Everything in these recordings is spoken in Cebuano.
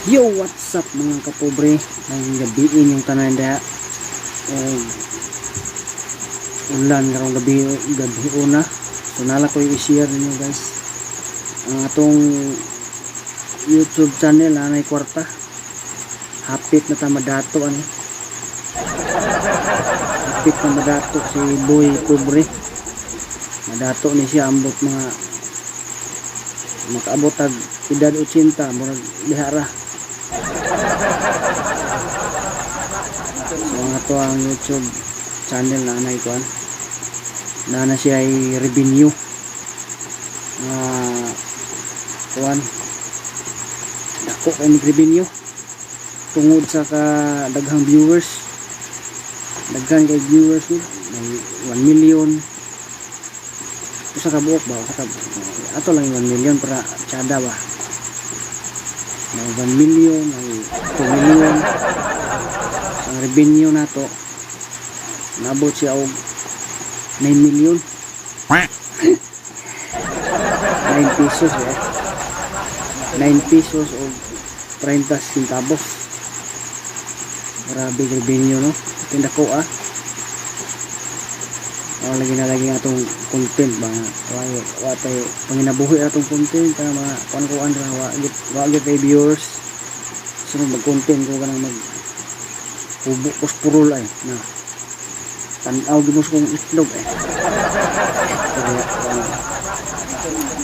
Yo, what's up, mga kapobre? Nang gabiin yung tanan diha. Og ulan karong gabi, gabi una. So nala ko i-share ninyo, guys. Ang atong YouTube channel anay kwarta. Hapit na ta madato ani. Hapit na madato si Boy Pobre. Madato ni siya ambot mga makaabot tag edad 80, murag diha ra. So ang ato ang YouTube channel na anay kuan. Na na siya ay revenue. Nga kuan. Dako kay ni revenue tungod sa ka daghang viewers. Daghan kay viewers gud, may 1 million. Usa ka buok ba? Usa ka ato lang yung 1 million para tsada ba. May 1 million, may 2 million. Ang revenue nato nabot siya og 9 million, 9 pesos eh, 9 pesos og 30 centavos. Grabe revenue, no? Tinda ko ah. Oh, lagi na lagi nga atong content ba nga wa wa tay panginabuhi atong content kana mga kuan-kuan ra, wa git kay viewers. So mag content ko kanang mag hubo ko purol ay na tan-aw gid mo sa kong itlog eh. Kaya kuan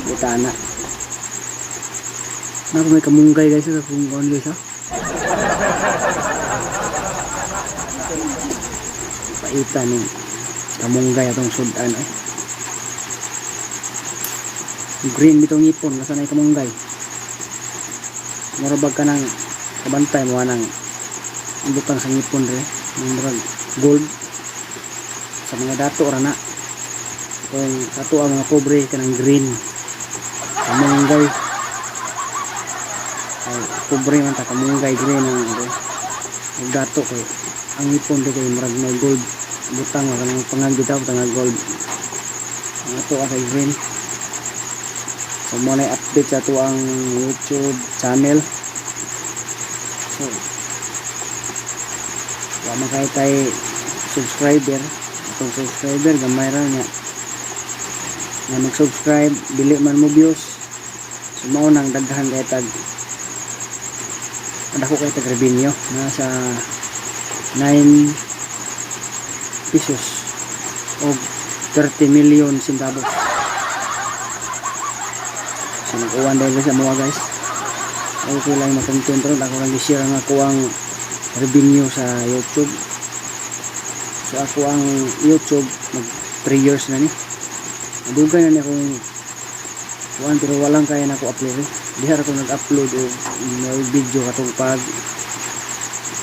bitana na may kamunggay, guys, sa kung kuan, guys, ha. Paita ni kamunggay atong sudan eh. Green bitong ngipon basta na kamunggay. Mura bag ka ng kabantay mo nang butang sa ngipon re, murag gold sa mga dato ra na. Kung ato ang mga pobre, kanang green kamunggay ay pobre man ta, kamunggay green ang ano ug dato kay ang ngipon di kay murag may gold butang ba, kanang pangag bitaw butang gold. Ang ato ang kay green. So mo na update sa ato ang YouTube channel. So wa man kay tay subscriber. Atong subscriber gamay ra niya nga mag-subscribe, dili man mo views. So mao nang daghan kay tag dako kay tag revenue, nasa 9 pesos og 30 million centavos. So nag-uwan dahil sa mga guys, okay lang ma-content ron. Ako lang i-share ang ako ang revenue sa YouTube. So ako ang YouTube mag 3 years na ni. Nadugay na ni akong kuan pero walang kaya na ako upload eh. Diha ra ko nag-upload og may video katong pag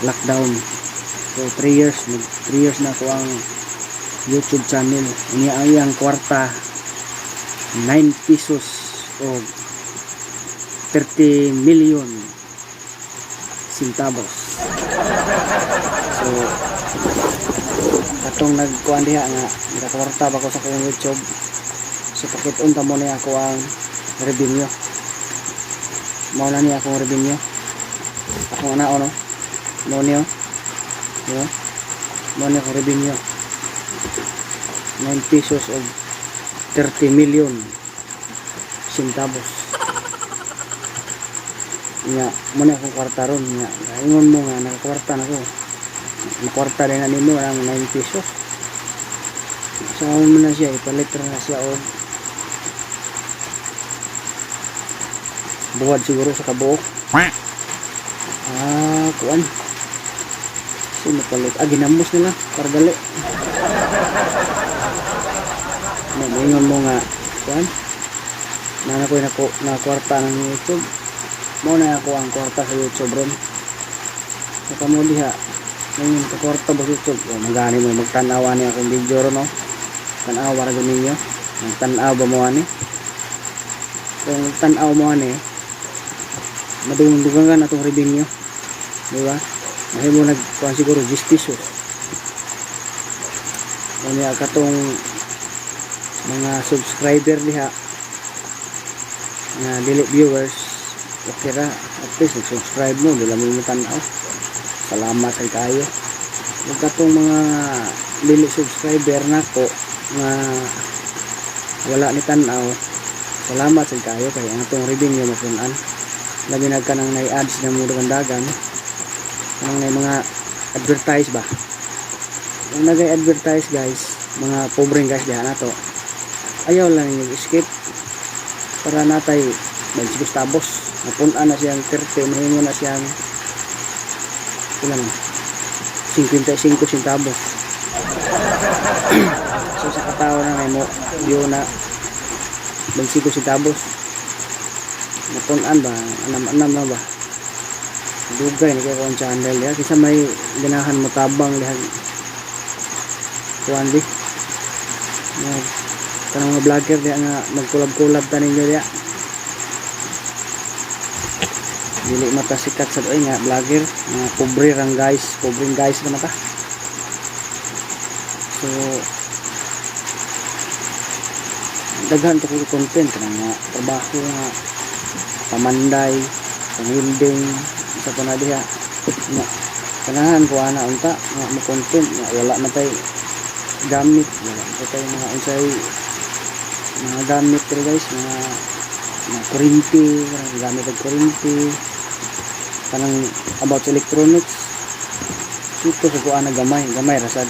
lockdown. So 3 years, mag 3 years na ako ang YouTube channel. Unya ang iyang kwarta 9 pesos o 30 million centavos. So katong nagkuan diha nga nakakwarta ba ko sa akong YouTube. So pakit-on ta mo ni ako ang revenue. Mao na ni akong revenue. Akong ana no. Mao niyo. Yo. Mao ni akong revenue. 9 pesos og 30 million centavos. Nya, mo na akong kwarta ron. Nya, ingon mo nga nakakwarta na ko. Makwarta din na nimo ang 9 pesos. So mo na siya ipalit ra na siya og buwad siguro sa kabuok. Ah, kuan. So mapalit. Ah, ginamos nila para dali. No, moingon mo nga kuan. Nana ko nako na kwarta ng YouTube. Mo na ako ang kwarta sa YouTube ron. So kamo diha ngayon ka kwarta ba sa YouTube? O magani mo magtan-awa ni akong video ron, no. Tan-awa ra gud ninyo. Magtan-aw ba mo ani? Kung tan-aw mo ani, madungdugangan atong revenue. Di ba? Mahimo nag kuan siguro 10 pesos. Unya katong mga subscriber diha nga dili viewers, okay ra. Least nag-subscribe mo, di lang mo tanaw. Salamat sa kayo. Ug katong mga dili subscriber nako nga wala ni tan-aw, salamat sa kayo kay ang atong revenue mapun-an, labi na kanang nay ads na mo dagan, kanang nay mga advertise ba. Kung nagay advertise, guys, mga pobreng guys diha nato, ayaw lang ninyo skip para natay 25 centavos. Mapun-an na siyang 30, mahimo na siyang ilan, 55 centavos. So sa katawa na mo view na 25 centavos, napun-an ba, anam-anam na ba. Dugay na kay ang channel ya, kinsa may ganahan mo tabang diha, kuan di nga kanang mga vlogger diha nga mag-collab-collab ta ninyo diha. Dili mata sikat sa doy nga vlogger, mga pobre rang guys, pobreng guys na mata. So daghan to ko content kanang nga trabaho nga pamanday, pang-welding, isa pa na diha nga kanahan ko ana unta nga mo content nga wala man tay gamit, wala man tay mga unsay mga gamit. Pero guys, mga kuryente, kanang gamit og kuryente, kanang about sa electronics dito sa kuan na gamay gamay ra sad.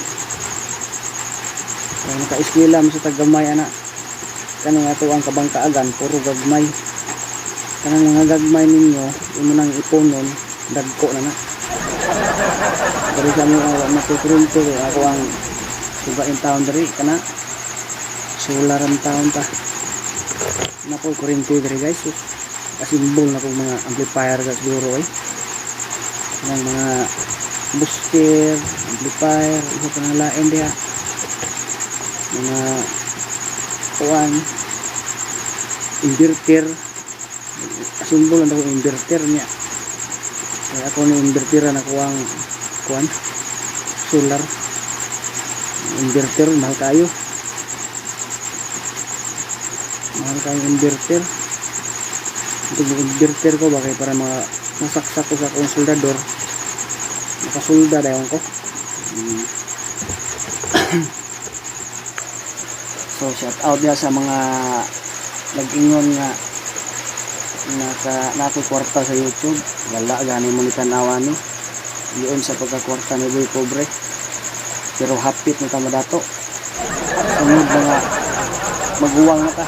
Kung naka-eskwela mo sa taggamay ana, kanang ato ang kabangkaagan puro gagmay. Kanang mga gagmay ninyo, imo nang ipunon, dagko na na. Diri sa mo wa matutrunto kay ako ang sugain taon diri kana solar ang taon ta. Nako, kuryente diri, guys. So, asimbol na kong mga amplifier ka siguro eh. Kanang mga booster, amplifier, isa pa nang lain diha, mga kuan, inverter. Simbol na ako inverter niya kaya ako ni inverteran ako ang kuan, solar inverter. Mahal kayo, mahal kayo inverter. Ito yung inverter ko ba kay para mga masaksak ko sa akong soldador, makasulda dayon ko. So shout out diha sa mga nag-ingon nga naka nako kwarta sa YouTube. Wala gani mo ni tanawa ni yun sa pagkakwarta ni Boy Pobre, pero hapit na ta madato. Sunod na nga maguwang na ta.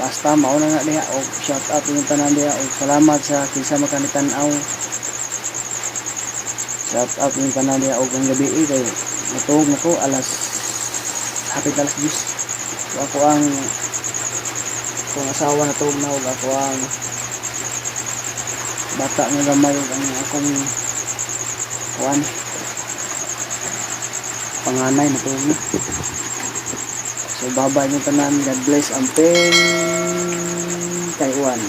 Basta mao na nga diha og shout out yung tanan diha og salamat sa kinsa man ka tan-aw. Shout out yung tanan diha og ang gabi eh, kay natuog na ko alas, hapit alas 10. So ako ang akong asawa natuog na og ako ang bata nga gamay ug ang akong kuan, panganay, natuog na. So bye-bye yung tanan. God bless. Amping Taiwan.